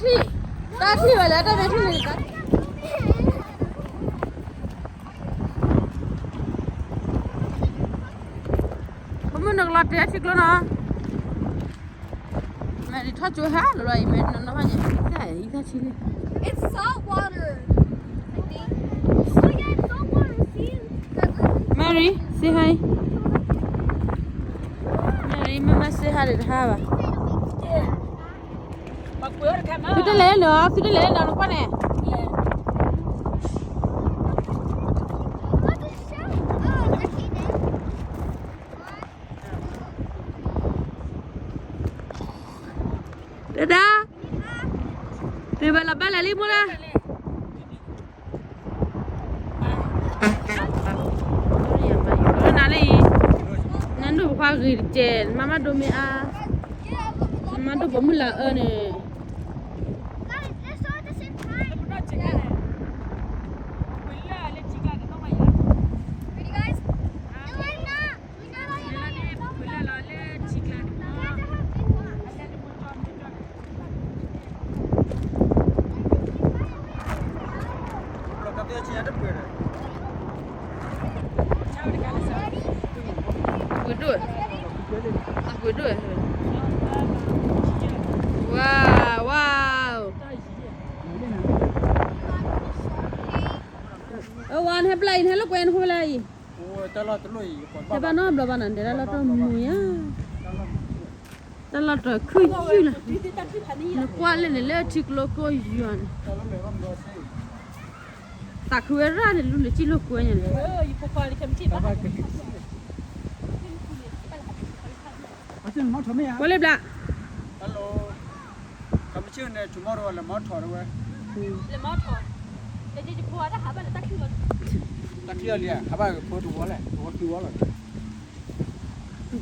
တၢ်ထံၣ်ဝဲလၢတၢ်မ့ၢ်ထံၣ်န့ၣ်, ပမုၢ်နကလီၤတဲာ်ထံကျိနီၤ, မ့ၢ်ထီၣ်ကၠိဟါလီၤလီၤအံၤ မ့ၢ်နီၢ်နီၢ်ဟါညါ, တၢ်အံၤတၢ်ထံၣ်န့ၣ်, It's salt water, I think. Oh, yeah, it's salt water, see? Mary, say hi. Mary, မ့မ့ၢ် say hi ဒီးတဟါဘၣ်. သုတလဲၤလၢနီၤ, သုတလဲၤလၢနီၤ နကွၢ်န့ၣ်. တဒါ, သုဘၣ်လီၤဘၣ်လၢလံမိၢ်ဒၣ်. နၤလၢအံၤ, နဒိၣ်ပခွါဂ့ၤတကဲး, နမါမၤဒိၣ်မ့ၢ်အါ, နမၤဒိၣ်ပိာ်မုၣ်လၢအၢန့ၣ်. အပှ့ၤဒိၣ်, အပှ့ၤဒိၣ်, ဝါ, ဝါ, အဝါ နဟဲပျဲအံၤ နဟဲလိာ်ကွဲနဖိလၢအံၤ, တဘၣ်နီတဘျီဘၣ်နၤဒဲးတၢ်လီၢ်တၢ်မူယါ, တၢ်လီၢ်တခုယုၢ်လီၤ, နကွၢ်လၢန့ၣ်လၢထံကျိကိၢ်ယွၤန့ၣ်, သးခုဝဲရၣ်န့ၣ် လူလၢထံလိာ်ကွဲညါန့ၣ်, ဝဲလၢဘျါ,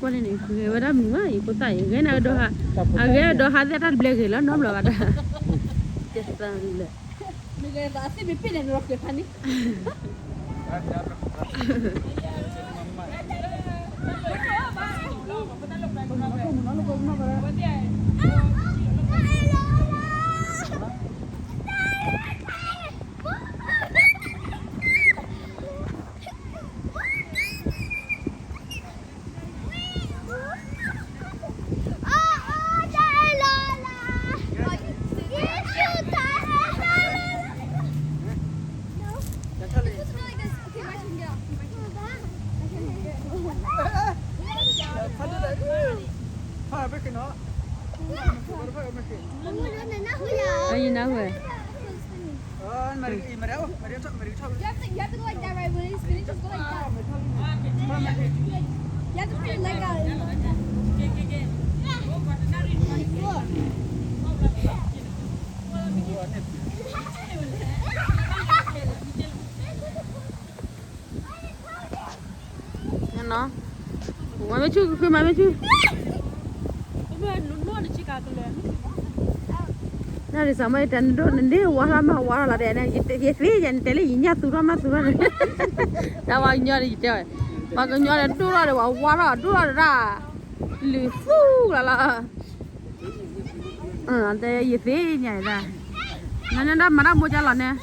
ကွၢ်န့ၣ်န့ၣ် ဂဲၤဝဲဒၣ်မုာ်ဘၣ် ယဖိသၣ်အံၤ ဂဲၤနၤဒီးဟး, အဂဲၤဒီးဟးသ့ၣ်တၢ်တဘျဲဂ့ၤလီၤ နီတဘျီဘၣ်တၢ်, တသးလၢ You have to, you have to go like that, right? When it's finished, just go like that. You have to put your leg out. Mami chu, mami chu. နဒ်စၢ်မ့ၢ်တၢ်နဒိၣ်နဒ့ဝါထီၣ်မးဝါထီၣ်လီၤဒဲးန့ၣ် ယသ့ယဲန့ၣ် တဲလၢယညၣ်သူထီၣ်မးသူထီၣ်န့ၣ်, တၢ်ဝါကညီန့ၣ် ယတဲဝဲ, ပှၤကညီန့ၣ်ဒိၣ်ထီၣ်ဒီးဝဲဝါထီၣ်ဒိၣ်ထီၣ်ဒီးတၢ်, လုၢ်သူလီၤလီၤ, တဲယသ့ညါဒၣ်, နဒၣ်မၤတၢ်မိၢ်ကၢလီၤန့ၣ်,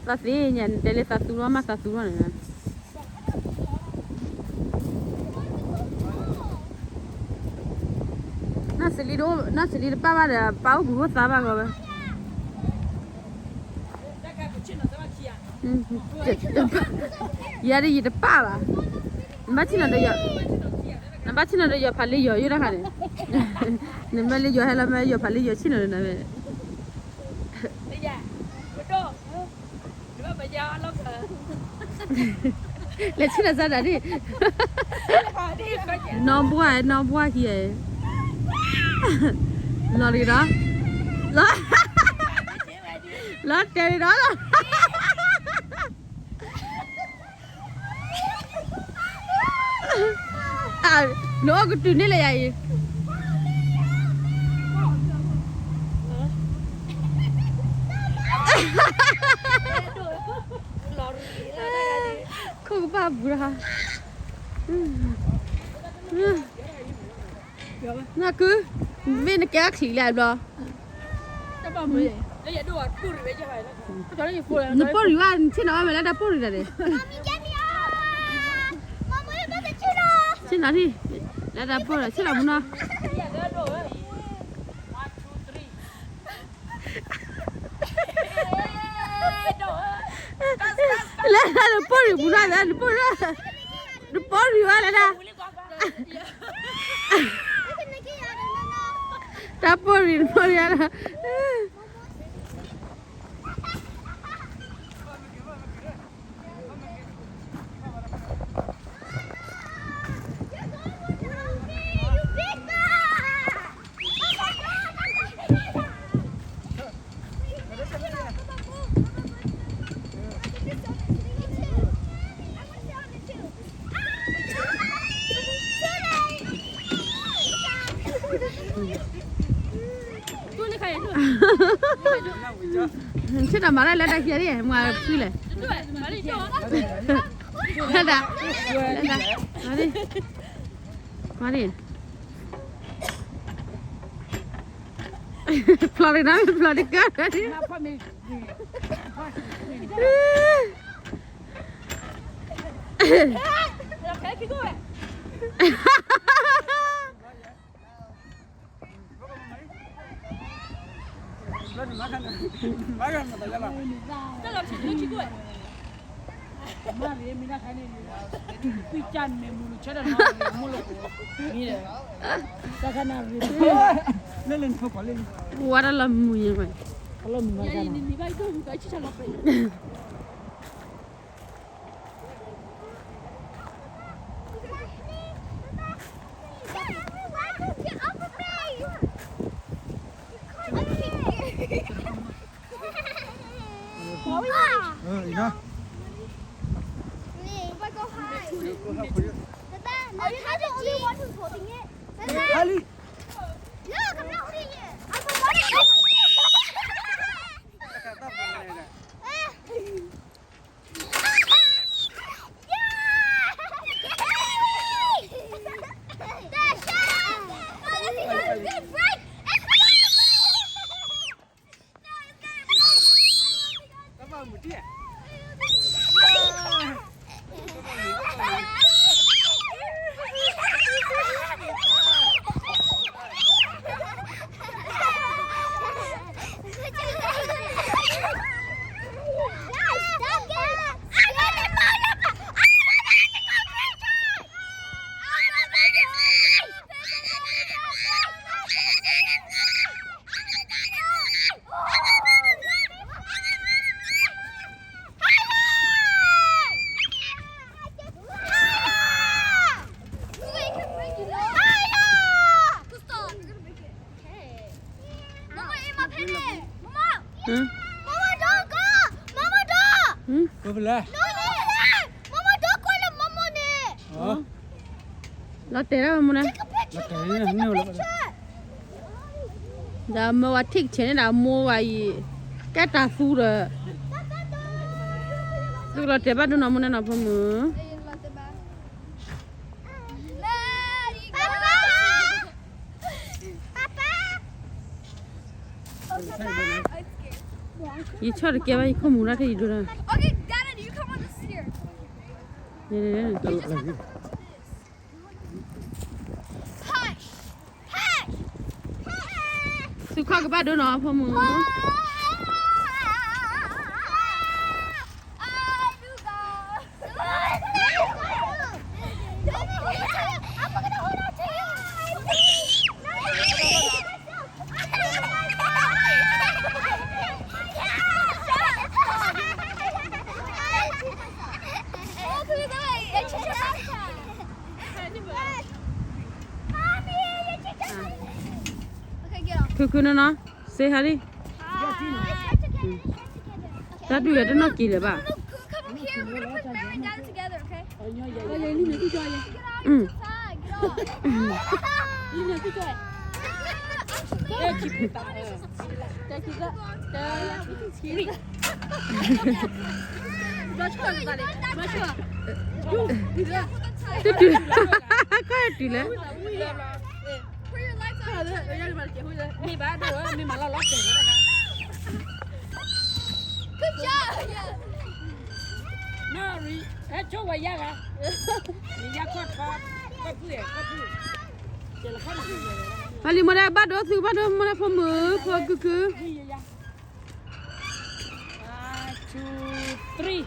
သးသ့ညါ နတဲလၢသးသူထီၣ်မးသးသူထီၣ်န့ၣ် နစလံတပၣ်ဘၣ်ဒီး ပၢ်အိၣ်ဘှံးအိၣ်သါဘၣ်ဂီၢ်ဝဲ, ယၤဒ်ယတပၣ်ဘၣ်, နဘၣ်ဆ့ၣ်နီၤဒီးယီၤ, နဘၣ်ဆ့ၣ်နီၤဒီးယီၤဖးလ့ယီၤယိၣ်တၢ်ခါန့ၣ်, နမ့ၢ်လၢယီၤဟဲလီၤမ့ၢ်ယီၤဖးလ့ယီၤဆ့ၣ်နီၤဒီးနမ့ၢ် လဲၤဆ့ၣ်နီၤစၢ်တၢ်ဒ်, နီၢ်ဘှါနီၢ်ဘှါခံ, လီၤတံၢ်ဒီး, လီၤ, လီၤတဲာ်တံၢ်ဒီးလီၤ. နအိၣ်ကတုၤန့ၣ်လၢယၤအံၤ, ခိၣ်ကပၣ်ဘူးတဟါ, နကု မ့ၢ်နကဲအချံလဲၣ်အဘျီ, နပိၢ်ရံၤဝဲ နဆ့ၣ်နီၤဝဲမ့ၢ်လၢတၢ်ပိၢ်ရံၤတၢ်န့ၣ်, ဆ့ၣ်နီၤထံၣ် လၢတၢ်ပိၢ်ရံၤဆ့ၣ်နီၤမူနီၤ, လၢတၢ်ပိၢ်ရံၤမူနီၤ, နပိၢ်ရံၤဝဲလၢတၢ် တၢ်ပိၢ်ရံၤ နပိၢ်ရံၤလီၤ. ဆ့ၣ်နီၤမၤတၢ်လၢတၢ်ခံးန့ၣ် မၤဖုလဲၣ်, လၢတၢ်, လၢတၢ်, မၤန့ၣ်, မၤန့ၣ်, ဖျိးတကၢ်, ဖျိးတကၢ်, ဝါတၢ်လီၤမုာ်ယဲၢ်ဝဲ, လီၤတဲာ်ဒၣ်မူနၤ, ဒီးမၢဝဲ ticket န့ၣ်ဒီးမိၢ်ဝဲအံၤ, ကဲတၢ်သူဒီး, သုကလီၤတဲာ်ဘၣ်ဒိၣ်နီၢ်မူနၤနီၢ်ဖိမုၣ်. ယဆီၣ်တကဲဘၣ် ယခိၣ်မူရၣ်ထဲယဒိၣ်ဒၣ်, သုခီၣ်ကဘၣ်ဒိၣ်နီၢ်ဖိမုၣ်. Kuku no no, say hi. တၢ်ဒုးလၢတနီၣ်က့ၤလၢၤဘၣ်. မ့ၢ်ဘၣ်ဒိၣ်ဝဲ မ့ၢ်မၤလီၤလီၤတဲာ်ဝဲဒၣ်. Good job. နီၢ်ရံ ဟဲဆိဝဲယါဂၤ, နယါခီၣ်ထီၣ် ခီၣ်ဖုၣ် ခီၣ်ဖုၣ်, ပှၤလံၤမီၤဒဲး ဘၣ်ဒိသု ဘၣ်ဒိမီၤဒဲး ဖိမုၣ်ဖိကုၢ်ကုၢ်. One, two, three.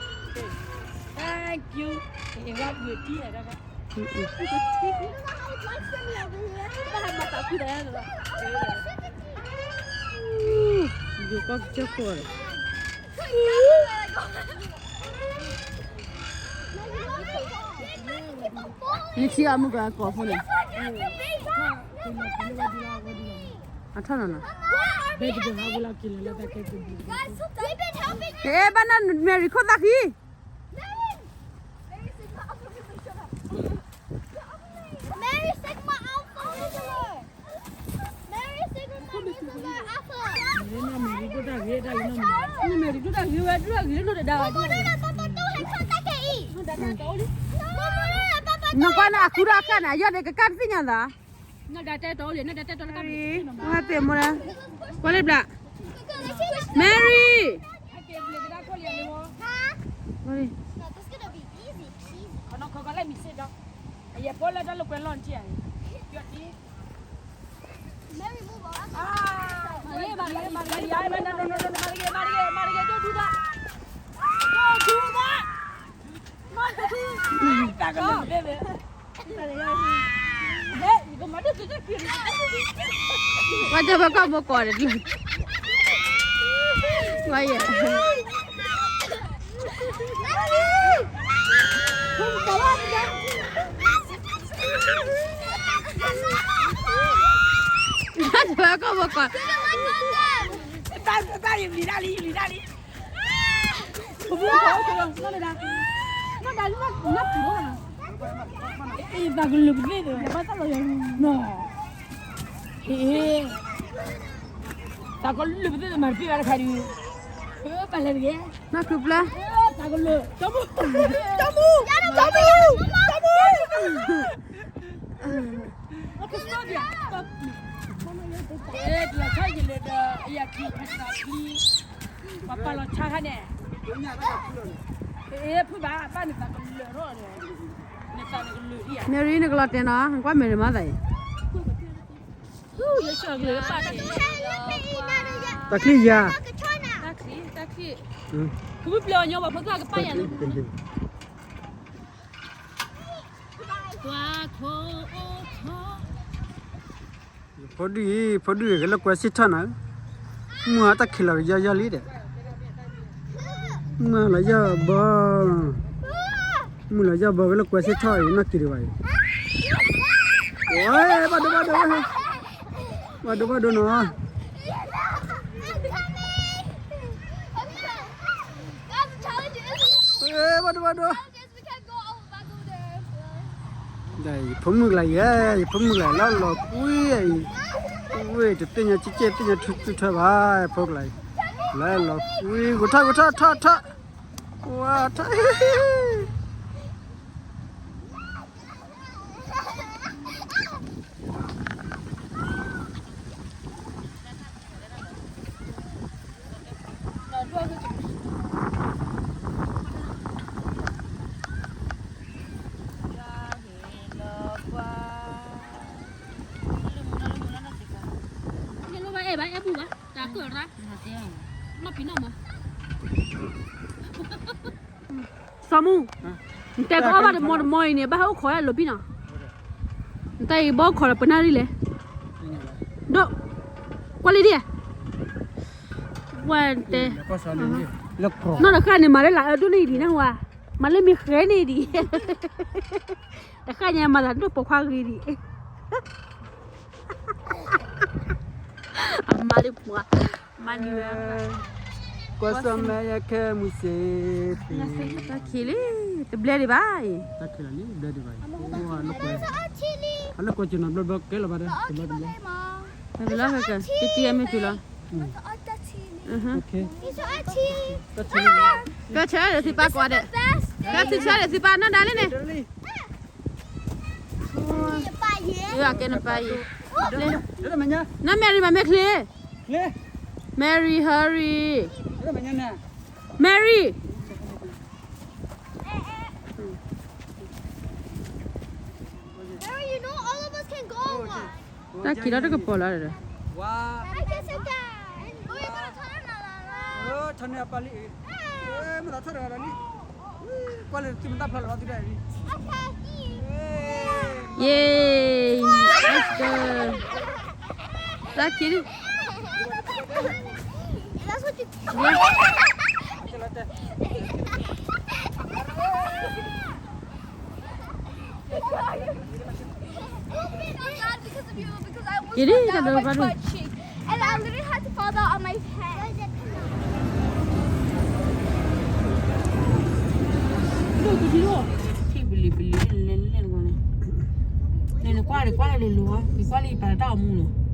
Thank you. ယိၤကီၢ်ကစၢၢ်ခိၣ်လီၤ. နထံၣ်အမုၢ်ကကိးဖိန့ၣ်, အထီၣ်နီၤနီၤ. ဟဲဘၣ်နၢ် Mary ခိၣ်သၣ်ခံ. Mary, take my outfit. Mary, take my outfit. Mary ဒိၣ်တၢ်ဂ့ၤဝဲ ဒိၣ်တၢ်ဂ့ၤလၢနီၢ်တဒါဘၣ်. နကွၢ်န့ၣ် အခူထီၣ်အခါန့ၣ် အယီၢ်န့ၣ် ကကၢ်တသ့ၣ်ညါသး. နတဲတီလံ နတဲတီလၢကၢ်မ့ၢ်, ဝဲသ့ၣ်မိၢ်လၢ, ကွၢ်လံဘျး, Mary. Don't do that. ဝဲတဘၣ်ကီၢ်ဘိကိးဒီး, ဝဲယဲ, ဝဲတဘၣ်ကီၢ်ဘိကိး သးကလုာ်ပသ့ၣ်ဒီး, သးကလုာ်ပသ့ၣ်ဒီး မၤတသ့ဘၣ်တခါဒီး, ပလဲၤတက့ၢ်, နၢ်ခုပျၢ်, သးကလုာ်, ကၠီမူ, ကၠီမူ, ကၠီမူ, ကၠီမူ. ပှၤပာ်လီၤဆါခါန့ၣ်, ဖုဘၣ်ဘၣ်န့ၣ်သးကလၢာ်ထီၣ်န့ၣ်, နသးနကလၢာ်ဒံးဧါ, Mary နကလီၤတဲာ်နီၤ, ကွၢ် Mary မၤသးအံၤ, တၢ်ချံယၤ, တၢ်ချံ, တၢ်ချံ, ဖုဘၣ်ပျဲအီၤညီဘၣ်ဖိသၣ်ကပၢ်ယၤန့ၣ် ဖိဒုၣ်အံၤ, ဖိဒုၣ်အံၤ ကလၢကွဲစ့ၢ်ထီၣ်နၤ, မုၢ်အတၢ်ခံးလီၤကယီယီလံဒီး, မုၢ်လီၤယီဘီ, မုၢ်လီၤယီဘီ ကလၢကွဲစ့ၢ်ထီၣ်အံၤ နီၢ်က့ၤဒံးဘၣ်အံၤ, ဝဲ, ဘၣ်ဒိဘၣ်ဒိ, ဘၣ်ဒိဘၣ်ဒိနီၤ, ဘၣ်ဒိဘၣ်ဒိ. ယဖိမုၣ်ကလါယဲ, ယဖိမုၣ်ကလါလၢလီၤကွံအံၤ, ဝ့ၢ်တသ့ၣ်ညါကဲကဲသ့ၣ်ညါထူထူထွဲဘၣ်, ယဖိကလါအံၤ, လၢလီၤကွံ, ဂိၤထီၣ်ဂိၤထီၣ်ထီၣ်ထီၣ်, ဝါထီၣ် စီၤမူ, နတဲကအီၣ်ဘၣ်ဒီး မီတမီၢ်အံၤန့ၣ် ဘၣ်ဟဲအိၣ်ခိးဒၣ်လီၤပံနီၤ, နတၢ်အံၤဘၣ်အိၣ်ခိးဒီးပနၣ်ရံၣ်လဲၣ်, ဒီး, ကွၢ်လံဒံး, ဝဲတဲ, နီၢ်တဃၣ်န့ၣ် မၤလၢလၢအဒိၣ်န့ၢ်ဒံးနဝဲ, မၤလၢမ့ၢ်ဃဲန့ၢ်ဒံး, တဃၣ်ညါမၤသးဒိၣ်ပိာ်ခွါဂ့ၤဒံး အမါလၢပှၤ, မၤန့ၢ်ဝဲ, ကွၢ်စီၤမဲယဲခဲမုၢ်စ့, တၢ်ခံးလံ, တဘျဲဒံးဘၣ်အံၤ, တၢ်ခံးလံ, တဘျဲဒံးဘၣ်အံၤ, အလၢကွၢ်ကနီၤဘျီဘျီကဲလီၤဘၣ်ဒီး, တဘျီတဘျီ, တဘျီကဲ, တတံၤအမ့ၢ်တုၤလီၤ, ကဆၢဒီးသုပၢ်ကွၢ်ဒီး, ကဆၢဒီးသုပၢ်နီၢ်ဒါလံန့ၣ် အကဲနပၢ်ယံၤ, န Mary မၤမ့ၢ်ချ့, Mary hurry, Mary. All of us can go. တၢ်ခံးလီၤတကပီၤလီၤဒီး, ယ့, let's go. တၢ်ခံးလီၤ. And I literally had to fall down on my head. ထံၣ်ပလံၤပလံၤလဲၣ်လဲၣ်လဲၣ်န့ၣ်, နကွၢ် နကွၢ်လၢလိၤလိၤ, နကွၢ်လၢယပာ်လၢတၢ်အီမူလီၤ.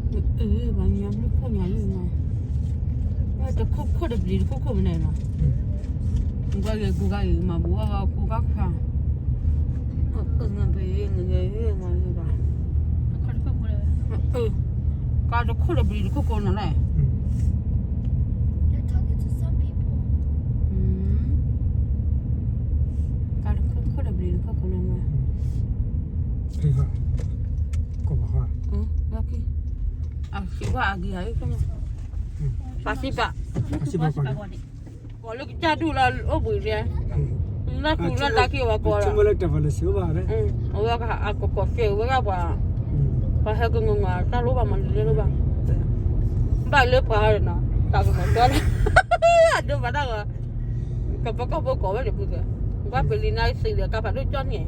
အၢ ပှၤညီဘျုးခိၣ်ညီလၢနီၤ, တခိၣ်ခိၣ်ဒီးပလံၤတခိၣ်ခိၣ်မနုၤနီၤ, နကွၢ်ဂ့ၤကူဂၤဂ့ၤ မၤဘူးဝဲဂၤကူဂၤခွါ, အၢ ငါပယဲ ငါယဲ ငါယဲဘၣ်, အၢ ကါတခိၣ်ဒီးပလံၤတခိၣ်ခိၣ်နီၤလဲၣ်. They're talking to some people. ကါတခိၣ်ခိၣ်ဒီးပလံၤတခိၣ်ခိၣ်နီၤလဲၣ်. ကီၢ်ဘၣ်ဃီ, အဃံဘၣ်အဂ့ၤဟး, ပာ်စံးပာ်, ပာ်စံးပာ်, ကိးလၢကစၢ်ဒူၣ်လၢအိၣ်ဘှံးဒဲ, လၢတူၢ်လၢတၢ်ခံဝဲကိးလီၤ, အဝဲကအကကိးစဲဝဲဒၣ်ပှၤ, ပှၤဟဲကငိုငိုတၢ်လိၣ်ဘၣ်မၤလံလၢလိၣ်ဘၣ်, ဘၣ်လၢပှၤနီၤ, တၢ်ကမၤကီလၢ, အဒိပှၤတၢ်ဂီၤ ကပကီၢ်ဖိကိးဝဲန့ၣ်ဖုက, ဘၣ်ပလံၤန့ၣ်စံးဒီးကါဖးဒိၣ်ကၠီန့ၣ်,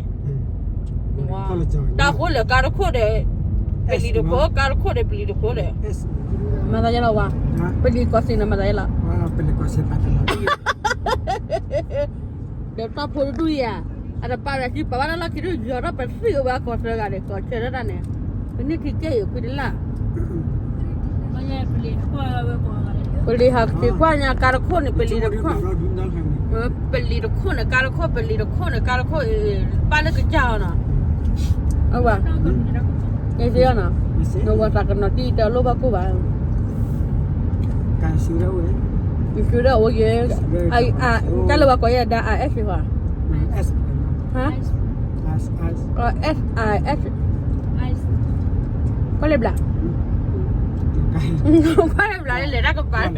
တၢ်ဃိလၢကါတခိၣ်ဒီး, ပလံၤတခိၣ်, ကါတခိၣ်ဒီးပလံၤတခိၣ်ဒီး, မၤသးယဲလီၤဝဲ, ပလံၤကီၢ်စံးန့ၣ်မၤသးယဲလီၤ, ဒီးတၢ်ဖိတဒူၣ်ယၤ, အတပာ်လၢခံပာ်ဘၣ်တၢ်လီၢ်ခံဒူၣ် ယီၤထီၣ်ပသံၣ်ဝဲအကီၢ်သၢဂၤန့ၣ် ကီၢ်ဆၢထၢၣ်တၢ်န့ၣ်, ပန့ၢ်ခံကဲအံၤခွံတလၢ် ပလံၤဟးက့ၤကွၢ်ညါကါတခိၣ်န့ၣ် ပလံၤတခိၣ်, ပလံၤတခိၣ်န့ၣ် ကါတခိၣ် ပလံၤတခိၣ်န့ၣ် ကါတခိၣ်, ပာ်လၢကစၢ်အီၤနီၤ, အဝဲ, ယဲၢ်နီၤ, နဝဲသးကနီၤတံၢ်တလိၣ်ဘၣ်ကိၢ်ဘၣ်, ကၢ်ဆူၣ်ဒၣ်ဝဲ, ကၢ်ဆူၣ်ဒၣ်ဝဲယဲၢ်, တၢ်လၢပှၤကိးယဲၢ်ဒၣ် အါ အဲၣ် စ့ၢ်ကီး, ဟါ, အဲၣ် အါ အဲၣ် ကွၢ်လၢဘျး, ကွၢ်လၢဘျးလဲၤတၢ်ကပၤ